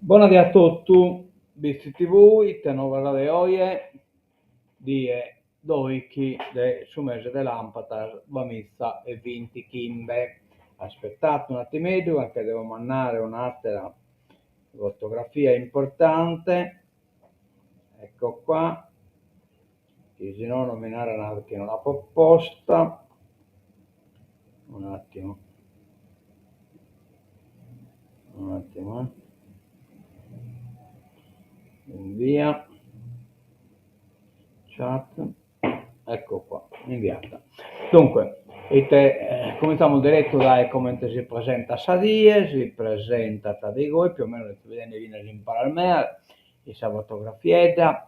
Bona die a totu, Bitzi TV, ite novas de oje, die doichi de su mese de làmpadas duamiza e bintichimbe. Aspettate un'attimeddu ca nche devo mandare un'àtera fotografia importante, ecco qua, chi si nono mi naran chi no l'apo posta, un'attimu, un'attimu eh, invia, chat, ecco qua, inviata. Dunque, ite cominzamus deretu dae comente si presentat sa die, si presentat de goi, più o meno sezis bidende finas in palas meas, in sa fotografiedda,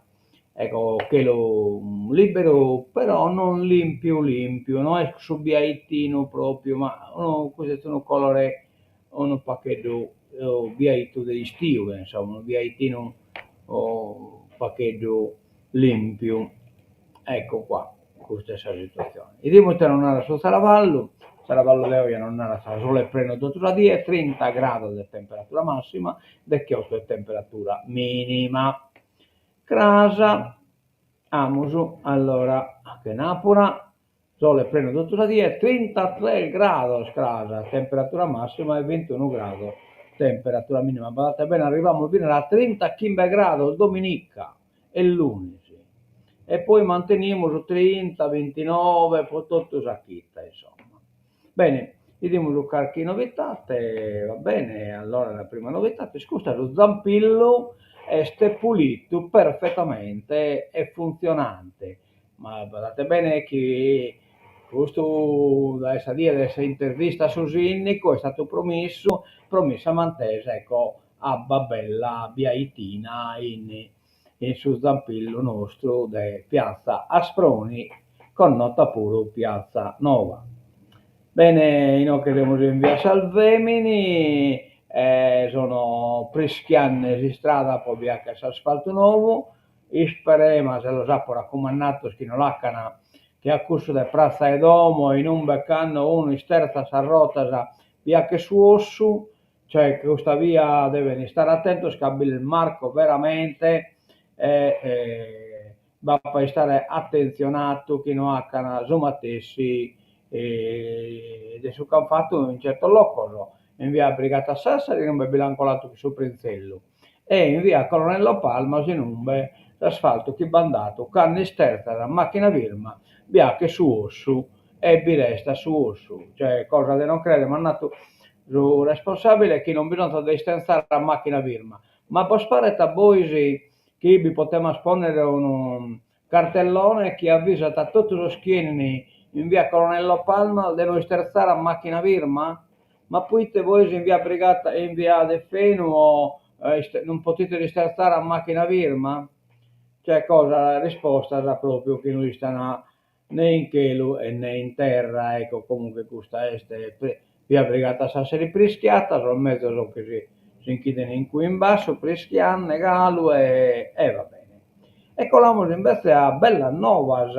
Ecco, chelu liberu, però non limpiu limpiu, no est su biaitinu propriu, ma unu custu est unu colore unu pagheddu biaitu de istiu, insomma, unu biaitinu unu pagheddu limpiu. Ecco qua, custa est sa situazione. 'Idimus ite nos narat su zaravallu, zaravallu de oje nos narat sole prenu totu sa die, trinta grados de temperatura massima, dechiotto de temperatura minima. Cras amus allora chenapura, sole prenu totu sa die, trintatres grados cras, temperatura massima e bintunu grados temperatura minima. Badate bene, arrivamus finas a trintachimbe grados dominica e lunis e poi mantenimus trinta, bintinove pro totu sa chida insomma. Bene, 'idimus carchi novitate, va bene, allora sa prima novitate est custa, su zampillu est pulitu perfettamente e funtzionante, ma badate bene chi custu dae sa die de s'intervista a su sindicu est statu promissu, promissa mantesa, ecco, abba bella biaitina in in su zampillu nostru de Piazza Asproni, connota puru Piazza Nova. Bene, inoghe semus in via Salvemini, e sono prischiande s'istrada po bi 'achere s'asfaltu nou, isperemas e los apo racumandados chi no l'acan che a cussu de Pratza 'e Domo inumbe cando unu isterzat sas rotas bi 'achet su ossu, Cioè custa via deven istare atentos ca bi marco veramente e b'apo a istare atentzionatu chi no acan su matessi de su ch'an fatu in certos locos, in via Brigata Sassari inumbe bi l'an colatu chin su prinzellu e in via Colonnello Palmas inumbe s'asfaltu chi b'an datu cando isterzas a macchina firma bi 'achet su ossu e bi restat su ossu, cioè cosa de non creder, m'at natu su responsabile chi non bisonzat de isterzare a macchina firma, ma bos paret a bois chi bi potemas ponnere unu cartellone chi avvisat a totu sos chi 'enin in via Colonnello Palmas de no isterzare a macchina firma? Ma poite bois in via Brigata in via Deffenu o non potides isterzare a macchina firma? Cioè cosa rispostas propriu chi no istan ne in chelu e ne in terra, ecco, comunque custa est via Brigata Sassari prischiata, sos mezos chi si si nch'iden in cue in bassu prischiande galu e e va bene. E colamus invece a bellas novas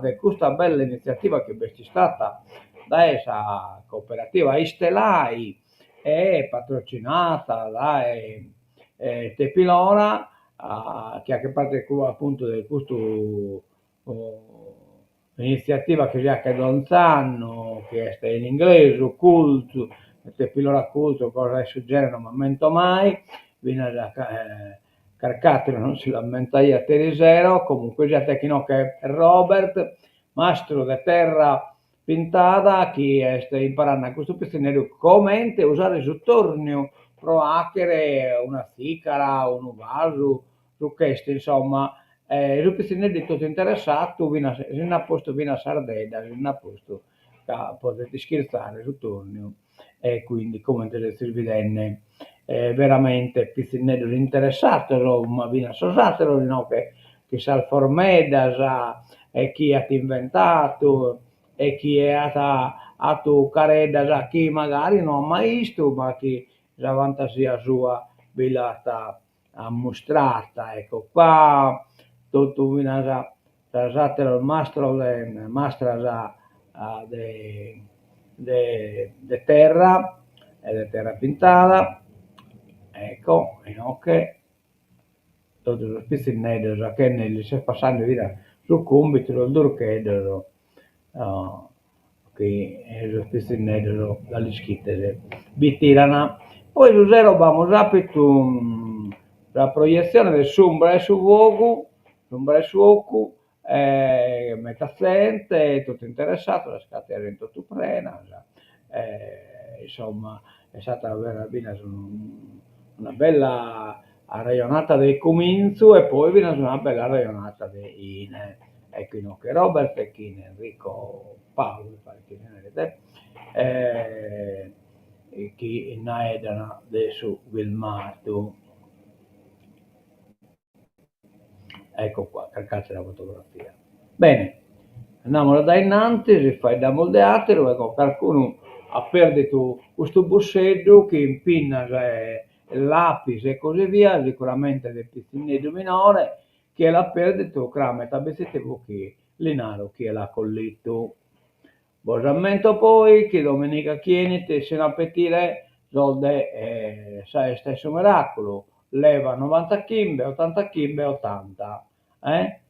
de custa bella initziativa chi b'est istata dae sa cooperativa Istelai e patrocinata dae Tepilora chi 'achet parte apuntu de custu Un'initziativa chi si 'achet donz'annu, chi est in inglesu, Cult, Tepilora Cult o cosa 'e su genere, non m'ammento mai, finas carc'atteru non si l'ammentaiat erisero, comunque siat chi inoghe Robert, mastru de terra pintada, chi est imparande a custu pitzinneddu comente usare su torniu pro 'achere una tzicara, unu vasu, su ch'est insomma, e su pitzinneddu est totu interessadu finas si nd'at postu finas s'ardedda, si nd'at postu ca podet ischirtzare su torniu e quindi comente sezis bidende veramente pitzinneddos interessados, ma finas sos atteros inoghe chin sas formeddas e chie at inventadu e chie at 'atu careddas chi magari no at mai 'istu ma chi sa fantasia sua bi l'at ammustrata, ecco qua, totu finas sas atteros mastros de mastras de de de terra e de terra pintada. Ecco, inoche totu sos pitzinneddos achende lis est passende finas su cumbitu, sos durcheddos, chi sos pitzinneddos, già l'ischites, bi tiran. Poi su sero b'amus apitu sa proietzione de S'umbra 'e su fogu, s'umbra 'e su 'ocu, e meta zente, totu interessados, sas carteras fin totu prenas, e insomma est istada finas una bella arrejonada de cumintzu e poi finas una bella arrejonada de 'ine. Ecco inoghe Robert chin Enrico Paulu, mi paret chi si naret, chi naeddan de su filmadu. Ecco qua, carchi fotografia. Bene, andamus a dae innantis, faeddamus de àteru, ecco carcunu at pèrdidu custu busseddu chin pinnas e lapis e così via, sicuramente de pitzinneddu minore, chie l'at pèrdidu cramet a BTV chi li naro chie l'at collitu. Bos ammento poi chi dominiga chi 'enit s'an a petire sos de sa 'esta 'e su miraculu, leva novantachimbe, otantachimbe, otanta, eh?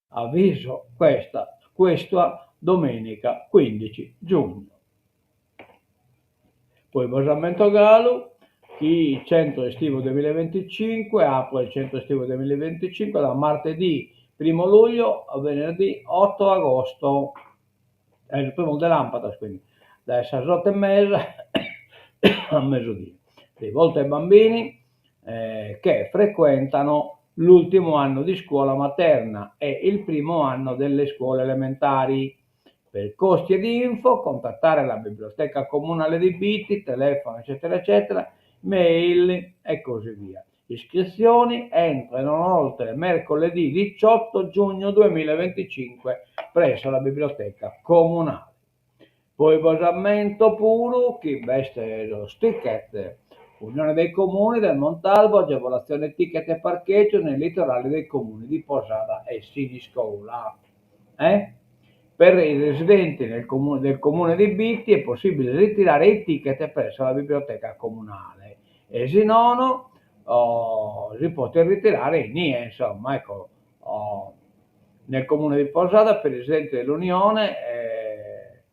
Avviso questa questa domenica quindici giugno. Poi bos ammento galu chi Centro Estivo duemilaventicinque, apro il Centro Estivo duemilaventicinque da martedì primo luglio a venerdì otto agosto, dae su primu de làmpadas quindi, dae sas oto e mesa a mesudie, rivolto ai bambini che frequentano l'ultimo anno di scuola materna e il primo anno delle scuole elementari. Per costi ed info contattare la biblioteca comunale di Bitti, telefono eccetera eccetera, mail e così via. Iscrizioni entro e non oltre mercoledì 18 giugno 2025 presso la biblioteca comunale. Poi bos ammento puru chi b'est sos ticket, Unione dei Comuni del Montalbo, agevolazione ticket e parcheggio nei litorali dei comuni di Posada e Siniscola. Eh? Per i residenti nel comune, del comune di Bitti è possibile ritirare i ticket presso la biblioteca comunale e si nono oh, si potet ritirare inie, insomma, ecco, oh, nel comune di Posada per i residenti dell'Unione eh,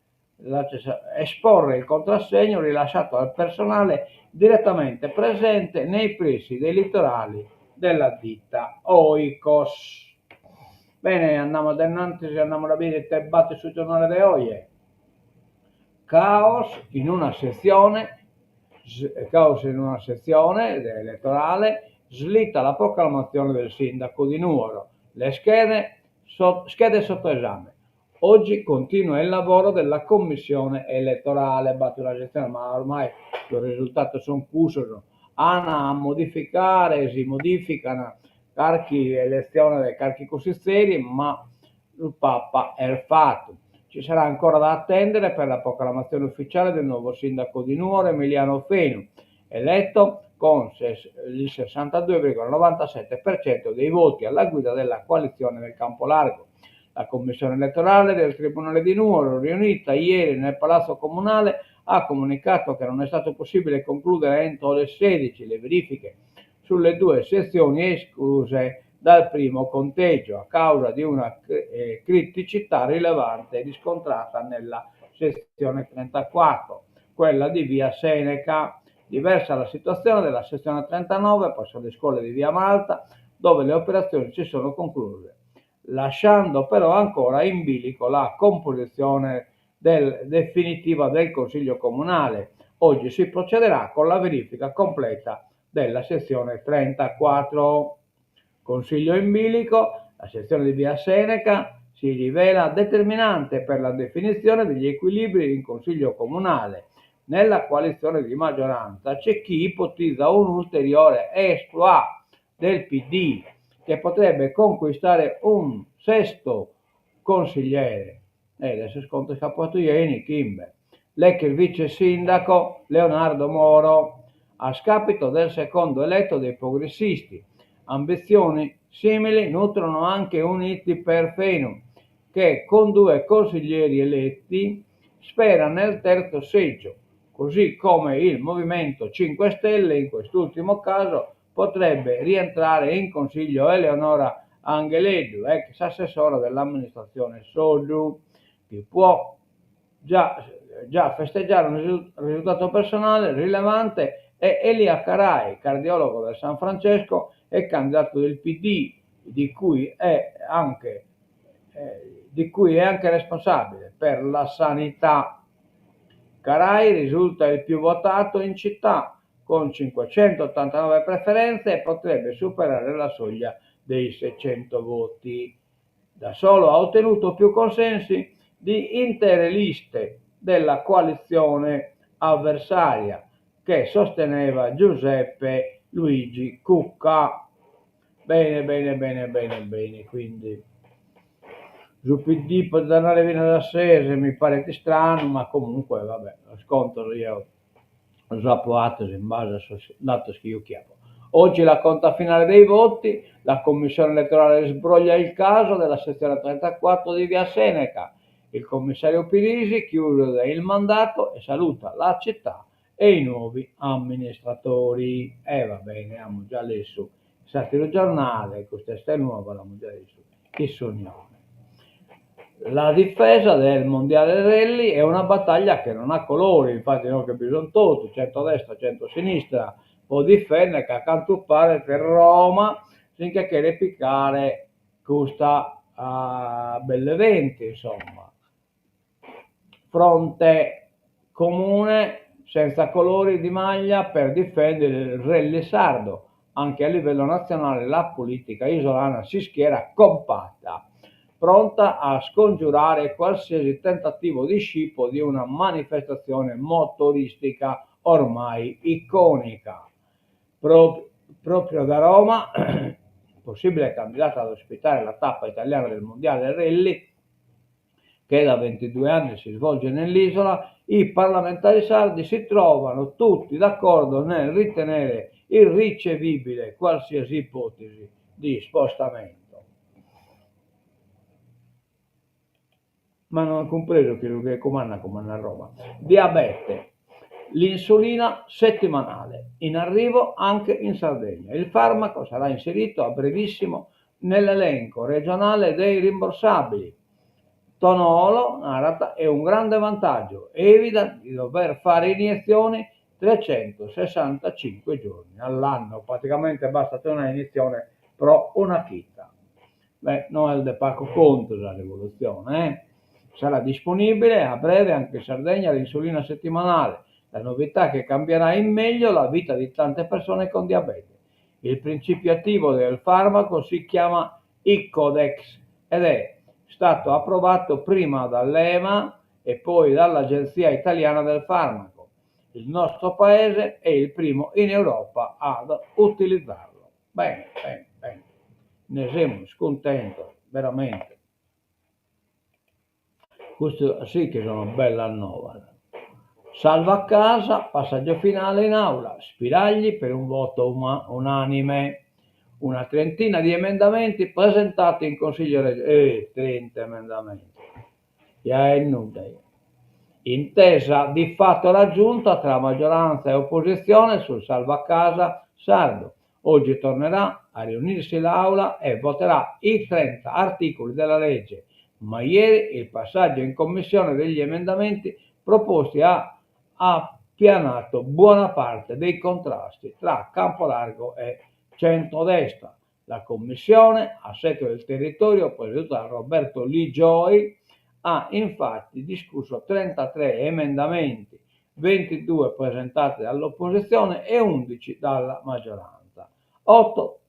esporre il contrassegno rilasciato al personale direttamente presente nei pressi dei litorali della ditta Oikos. Bene, andamus a dae innantis, andamus a bìdere ite b'at in su giornale de oje. Caos in una setzione, caos in una setzione elettorale, slitta la proclamazione del sindaco di Nuoro. Le schede, so, schede sotto esame. Oggi continua il lavoro della commissione elettorale, b'at una setzione, ma ormai sos risultados sun cussos, an a modificare, si modifican carchi eletzione de carchi cussizeri, ma su Papa est fatu. Ci sarà ancora da attendere per la proclamazione ufficiale del nuovo sindaco di Nuoro, Emiliano Fenu, eletto con il 62,97% dei voti alla guida della coalizione del Campolargo. La commissione elettorale del Tribunale di Nuoro, riunita ieri nel Palazzo Comunale, ha comunicato che non è stato possibile concludere entro le 16 le verifiche sulle due sezioni escluse dal primo conteggio a causa di una eh, criticità rilevante riscontrata nella sezione 34, quella di via Seneca. Diversa la situazione della sezione 39 presso le scuole di via Malta, dove le operazioni si sono concluse, lasciando però ancora in bilico la composizione del, definitiva del Consiglio Comunale. Oggi si procederà con la verifica completa della sezione 34. Consiglio in bilico, la sezione di via Seneca si rivela determinante per la definizione degli equilibri in Consiglio Comunale. Nella coalizione di maggioranza c'è chi ipotizza un ulteriore exploit del PD che potrebbe conquistare un sesto consigliere. E de sos contos chi apo fatu ieni, chimbe. L'ex vice sindaco Leonardo Moro, a scapito del secondo eletto dei progressisti. Ambizioni simili nutrono anche Uniti per Fenu, che con due consiglieri eletti spera nel terzo seggio. Così come il Movimento 5 Stelle, in quest'ultimo caso potrebbe rientrare in Consiglio Eleonora Angheleddu, ex assessora dell'amministratzione Soddu, chi può già già festeggiare un risultato personale rilevante è Elia Carai, cardiologo del San Francesco e candidato del PD, di cui è anche, eh, di cui è anche responsabile per la sanità. Carai risulta il più votato in città, con 589 preferenze e potrebbe superare la soglia dei 600 voti. Da solo ha ottenuto più consensi di intere liste della coalizione avversaria che sosteneva Giuseppe Luigi Cucca. Bene, bene, bene, bene, bene, quindi su PD podet andare finas a ses, mi paret istranu, ma comunque, vabbè, sos contos eo los apo 'atos in base a sos datos chi chi apo. Oggi la conta finale dei voti, la commissione elettorale sbroglia il caso della sezione 34 di via Seneca. Il commissario Pirisi chiude il mandato e saluta la città e i nuovi amministratori. E va bene, amus già lessu s'ateru giornale, custa est Nuova, l'amus già lessu in s'Unione. La difesa del mondiale rally è una battaglia che non ha colori, infatti inoghe bi sunt totu, centrodestra, centrosinistra, po difender ca a cantu paret Roma si nche cheret picare custa bell'eventu, insomma. Fronte comune senza colori di maglia per difendere il rally sardo. Anche a livello nazionale la politica isolana si schiera compatta, pronta a scongiurare qualsiasi tentativo di scippo di una manifestazione motoristica ormai iconica. Pro, proprio da Roma, possibile candidata ad ospitare la tappa italiana del Mondiale Rally, che da 22 anni si svolge nell'isola, i parlamentari sardi si trovano tutti d'accordo nel ritenere irricevibile qualsiasi ipotesi di spostamento. Ma no ant cumpresu chi su chi cumandat cumandat Roma. Diabete, l'insulina settimanale, in arrivo anche in Sardegna. Il farmaco sarà inserito a brevissimo nell'elenco regionale dei rimborsabili. Tonolo, narat, è un grande vantaggio, evita di dover fare iniezioni 365 giorni all'anno, praticamente bastat una iniezione pro una chida. Beh, no est de pagu contu sa rivolutzione, eh! Sarà disponibile a breve anche in Sardegna l'insulina settimanale, la novità che cambierà in meglio la vita di tante persone con diabete. Il principio attivo del farmaco si chiama Icodex ed è stato approvato prima dall'EMA e poi dall'Agenzia Italiana del Farmaco. Il nostro paese è il primo in Europa ad utilizzarlo. Bene, bene, bene. Ne semus cuntentos, veramente. Custu sì chi sono bellas novas. Salva casa, passaggio finale in aula, spiragli per un voto unanime. Una trentina di emendamenti presentati in Consiglio regionale. Eh, 30 emendamenti. Ja est nudda. Intesa di fatto raggiunta tra maggioranza e opposizione sul salva casa sardo. Oggi tornerà a riunirsi l'Aula e voterà i 30 articoli della legge, ma ieri il passaggio in commissione degli emendamenti proposti ha appianato buona parte dei contrasti tra Campolargo e centrodestra. La commissione Assetto del territorio, presieduta da Roberto Ligioi, ha infatti discusso 33 emendamenti, 22 presentati dall'opposizione e 11 dalla maggioranza. 8,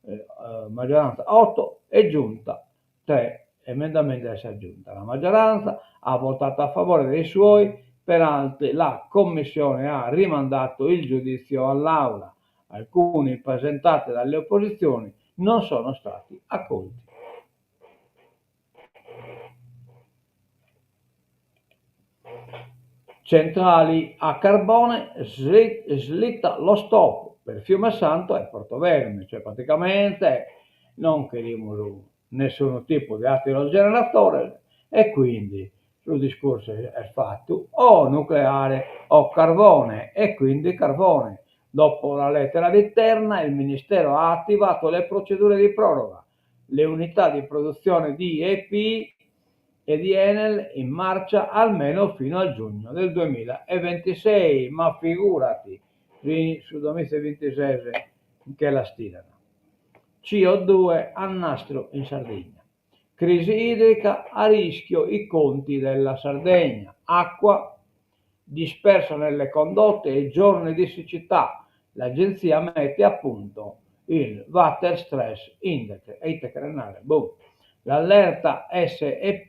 eh, eh, maggioranza 8 e giunta 3 emendamenti della giunta. La maggioranza ha votato a favore dei suoi, per altri la commissione ha rimandato il giudizio all'Aula. Alcuni presentati dalle opposizioni non sono stati accolti. Centrali a carbone, slitta lo stop per Fiume Santo e Porto Verme, cioè praticamente non cherimus nessun tipo di ateros generatores e quindi. Su discursu est fatu, o nucleare o carvone, e quindi carvone. Dopo la lettera di Terna il Ministero ha attivato le procedure di proroga. Le unità di produzione di EP e di Enel in marcia almeno fino al giugno del duemilaeventisei, ma figurati si in su duemizaevintises nche las tiran. CO due a nastro in Sardigna. Crisi idrica, a rischio i conti della Sardegna. Acqua dispersa nelle condotte e giorni di siccità. L'agenzia mette a punto il Water Stress Index. E ite cheret narrer? Boh. L'allerta SEP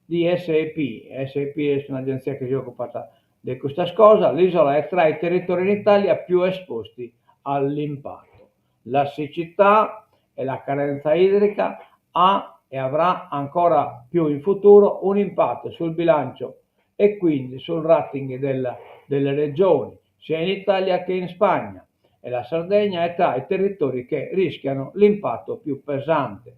di SEP, SEP est un'agentzia chi si ocupat de custas cosas, l'isola è tra i territori in Italia più esposti all'impatto. La siccità e la carenza idrica ha e avrà ancora più in futuro un impatto sul bilancio e quindi sul rating della delle regioni, sia in Italia che in Spagna, e la Sardegna è tra i territori che rischiano l'impatto più pesante.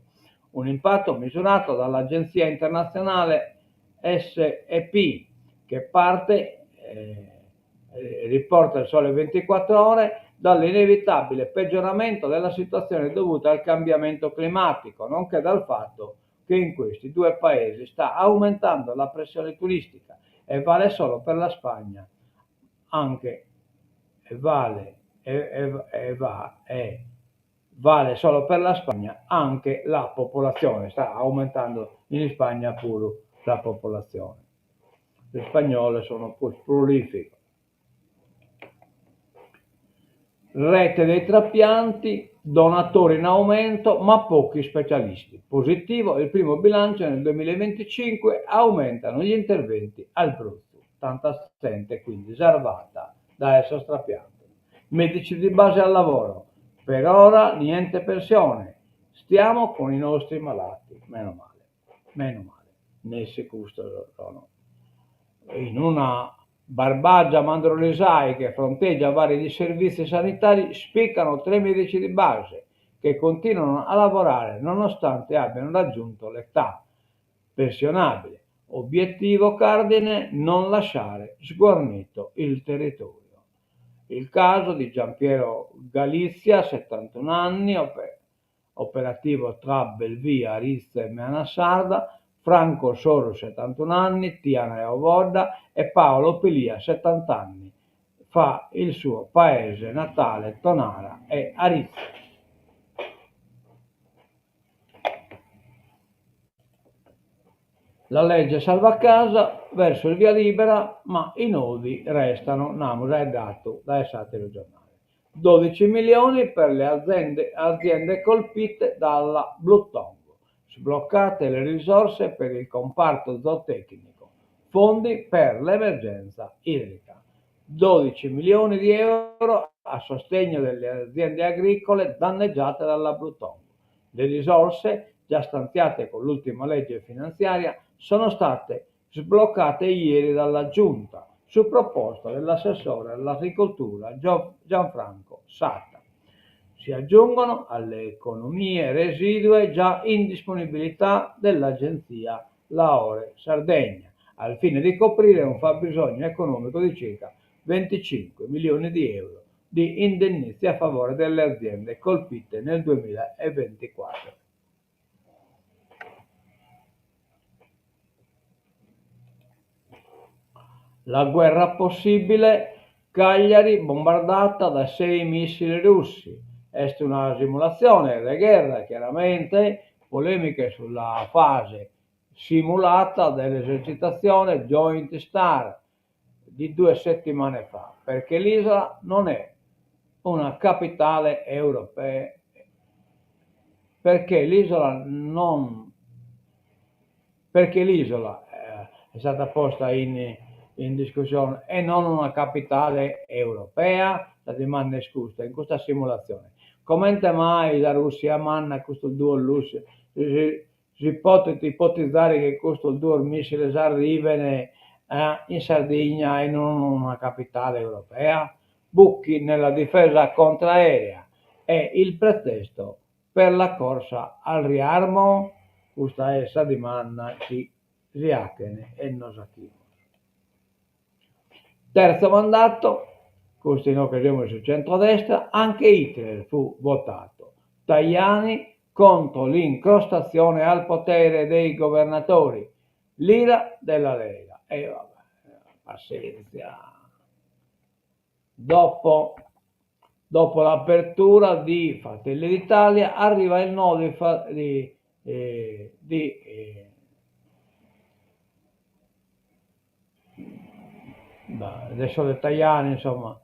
Un impatto misurato dall'agenzia internazionale SEP, che parte, riporta il Sole 24 Ore, dall'inevitabile peggioramento della situazione dovuta al cambiamento climatico, nonché dal fatto che in questi due paesi sta aumentando la pressione turistica e vale solo per la Spagna anche e vale e, e, e va e vale solo per la Spagna anche la popolazione, sta aumentando in Spagna puru sa popolazione. Is spagnolos sono prus prolificos. Rete dei trapianti, donatori in aumento ma pochi specialisti. Positivo il primo bilancio nel duemilaevinticinque, aumentano gli interventi al Brutzu. Tanta zente quindi sarvata dae sos trapiantos. Medici di base al lavoro, per ora niente pensione, stiamo con i nostri malati. Meno male, meno male, nessi custos sono in una Barbagia Mandrolisai che fronteggia vari disservizi sanitari spiccano tre medici di base che continuano a lavorare nonostante abbiano raggiunto l'età pensionabile. Obiettivo cardine non lasciare sguarnito il territorio. Il caso di Giampiero Galizia, 71 anni, operativo tra Belvì, Aritzo e Meana Sarda, Franco Soru, 71 anni, Tiana e Ovodda, e Paolo Pilia, 70 anni, fa il suo paese natale Tonara e Aritzo. La legge salva casa verso il via libera, ma i nodi restano, namus faeddadu dae s'àteru giornale. Dodici milioni per le aziende aziende colpite dalla Blue Tongue. Sbloccate le risorse per il comparto zootecnico, fondi per l'emergenza idrica. 12 milioni di euro a sostegno delle aziende agricole danneggiate dalla Blue Tongue. Le risorse, già stanziate con l'ultima legge finanziaria, sono state sbloccate ieri dalla Giunta su proposta dell'assessore all'agricoltura Gianfranco Satta. Si aggiungono alle economie residue già in disponibilità dell'agenzia Laore Sardegna, al fine di coprire un fabbisogno economico di circa 25 milioni di euro di indennizzi a favore delle aziende colpite nel 2024. La guerra possibile, Cagliari bombardata da sei missili russi. Est una simulatzione de gherra, chiaramente, polemiche sulla fase simulata dell'esercitazione Joint Star di due settimane fa, perché l'isola non è una capitale europea, perché l'isola non perché l'isola è stata posta in in discussione e non una capitale europea? Sa dimanda est custa, in custa simulatzione. Comente mai sa Russia mandat custos duos si si podet ipotizare chi custos duos missiles arrivene in Sardigna e non in una capitale europea? Buchi nella difesa contraerea è il pretesto per la corsa al riarmo? Custa est sa dimanda chi. si 'achen e nos 'achimus. Terzo mandato, custu inoghe semus in su centrodestra, anche Hitler fu votato. Tajani contro l'incrostazione al potere dei governatori, l'ira della Lega. E vabbè, passenzia. Dopo, dopo l'apertura di Fratelli d'Italia arriva il no di, di, eh, di eh, de sos de Tajani, insomma,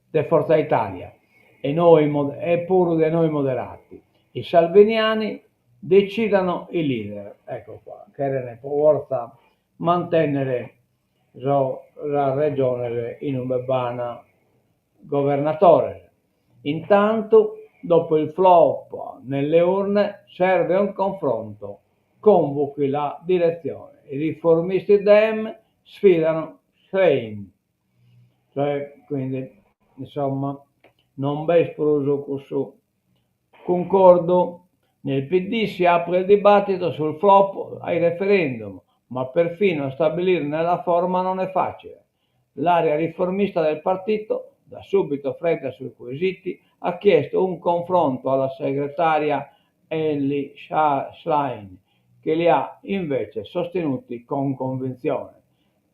de Forza Italia e noi e puru de Noi Moderati. I salviniani decidano i leader, ecco qua, cheren pro forza mantennere so sas regiones in ube b'an governatores. Intantu, dopo il flop nelle urne, serve un confronto, convochi la direzione. I riformisti Dem sfidano Schlein. Cioè, quindi, insomma, non b'est prus cussu cuncordu. Nel PD si apre il dibattito sul flop ai referendum, ma perfino stabilirne la forma non è facile. L'area riformista del partito, da subito fredda sui quesiti, ha chiesto un confronto alla segretaria Elly Schlein, che li ha invece sostenuti con convinzione.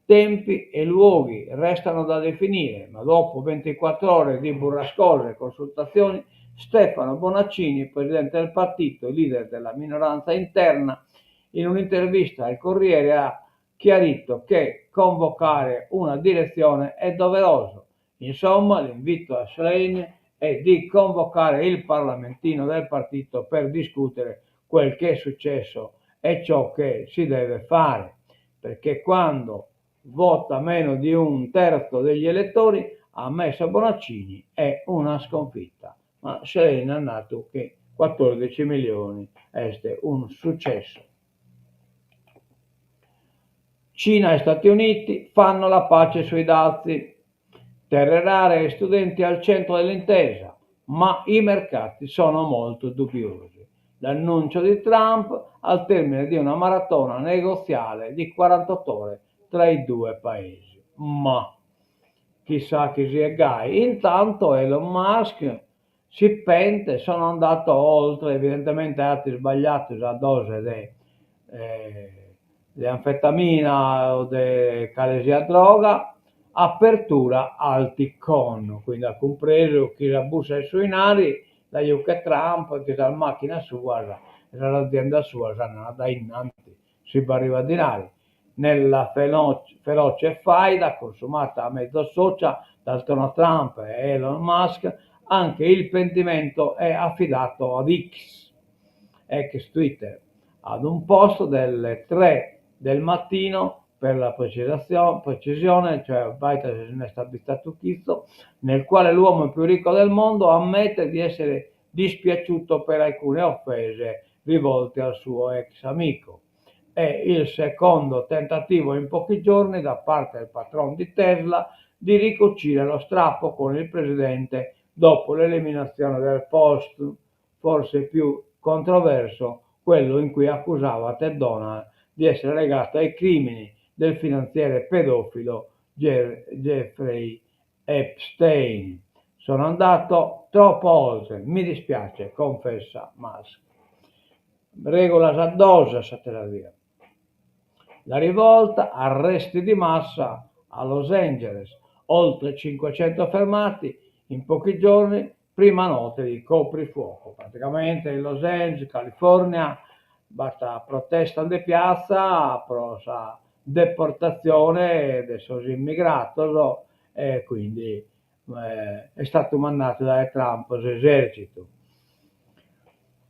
Tempi e luoghi restano da definire, ma dopo 24 ore di burrascose consultazioni, Stefano Bonaccini, presidente del partito e leader della minoranza interna, in un'intervista al Corriere ha chiarito che convocare una direzione è doveroso. Insomma, l'invito a Schlein è di convocare il parlamentino del partito per discutere quel che è successo e ciò che si deve fare, perché quando vota meno di un terzo degli elettori, ha ammesso Bonaccini, è una sconfitta. Ma Schlein at nadu che 14 milioni est un successu. Cina e Stati Uniti fanno la pace sui dazi. Terre rare e studenti al centro dell'intesa, ma i mercati sono molto dubbiosi. L'annuncio di Trump al termine di una maratona negoziale di 48 ore tra i due paesi. Ma chissà chi siet gai. Intanto Elon Musk si pente, sono andato oltre, evidentemente at isbagliadu sa dose de de anfetamina o de cale siat droga, apertura al ticcon, quindi at cumpresu chi sa bussa 'e su 'inari la juchet Trump e chi sas macchinas suas e sas aziendas suas andan a dae innanti si b'arrivat dinari. Nella feroce faida consumata a mezzo social da Donald Trump e Elon Musk, anche il pentimento è affidato ad X, ex Twitter, ad un post delle 3 del mattino per la precisione, cioè baita se ne sta abbistato chizzo, nel quale l'uomo più ricco del mondo ammette di essere dispiaciuto per alcune offese rivolte al suo ex amico. È il secondo tentativo in pochi giorni da parte del patron di Tesla di ricucire lo strappo con il presidente dopo l'eliminazione del post, forse più controverso, quello in cui accusava Ted Donald di essere legato ai crimini del finanziere pedofilo Jeffrey Epstein. Sono andato troppo oltre, mi dispiace, confessa Musk. Regulas a dose s'atera die. La rivolta, arresti di massa a Los Angeles, oltre 500 fermati in pochi giorni, prima notte di coprifuoco. Praticamente in Los Angeles, California, b'at protesta de piazza pro sa deportatzione de sos immigrados e quindi est istadu mandadu dae Trump s'esercitu.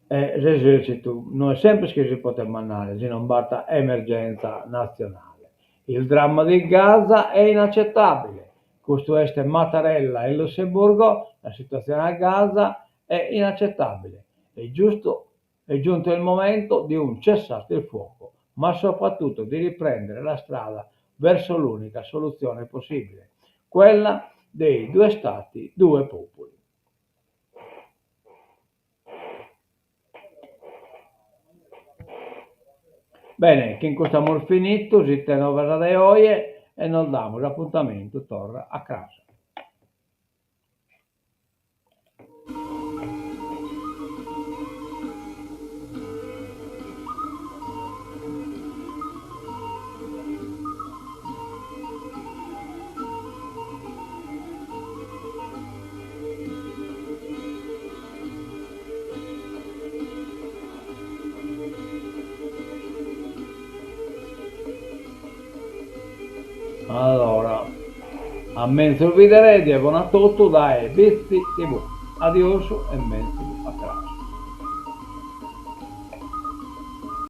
E s'esercitu no est semper chi si podet mandare si non b'at emergenza natzionale. Il dramma di Gaza è inaccettabile. Custu est Mattarella in Lussemburgo, la situazione a Gaza è inaccettabile. È giusto, è giunto il momento di un cessate il fuoco, ma soprattutto di riprendere la strada verso l'unica soluzione possibile, quella dei due stati, due popoli. Bene, chin custu amus finitu s'Ite Novas de oje e nos damus apuntamentu torra a cras. Allora, a menzus bidere, die bona a totu dae Bitzi TV. Adiosu e menzus a cras.